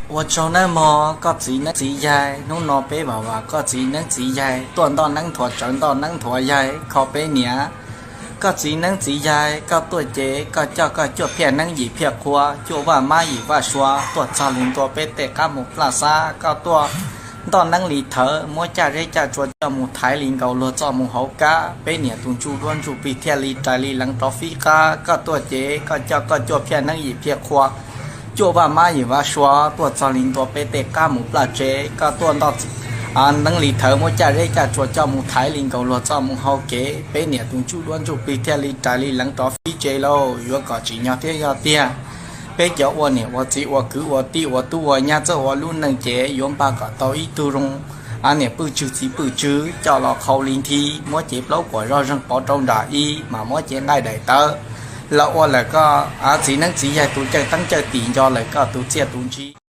Ua tsaug nawb mog koj txiv neeb txiv yaig, hnub no peb vam vam koj txiv neeb txiv yaig tuaj ntoj neeb nthuav tsawv ntoj neeb nthuav yaig kho peb niam. Koj txiv neeb txiv yaig koj tuaj ces koj coj koj cuaj phiaj neeb yim phiaj qhua, cuaj vaj mab yim vaj sua tuaj txog li ntua peb tej qab mus plaj xab, koj tuaj ntoj neeb li thawv muab caj zeb caj tsua coj mus thaiv li nkaus luag txoj mus hauv kab, peb niam tus ntsuj duab ntsuj plig thiaj li rais li leev rov fib qab. Koj tuaj ces koj coj koj cuaj phiaj neeb yim phiaj qhua, cuaj vaj mab yim vaj sua tuaj txog li ntua peb tej qab mus plaj tsev, koj tuaj ntoj neeb li thawv muab caj zeb caj tsua coj mus thaiv li nkaus luag txoj mus hauv kev, peb niam tus ntsuj duab ntsuj plig thiaj li rais li leev rov fib tsev lauj. Yuav kom tsim nyog thiab yog tiag, peb cov ua niam ua txiv ua kwv ua tij ua tub ua nyab txawj ua lub neej ces yuav npaj kom tau ib tug zoo niam pwj tswv txiv pwj tswv coj los qhau li nthi, muab cev plaub kuam zoj zeeg pov rau nram ib mas muab cev nqaij daim tawv los ua lawm koj txiv neeb txiv yaig tus cawj teeb cawj tim nco lawm koj tus txiaj tus ntsig.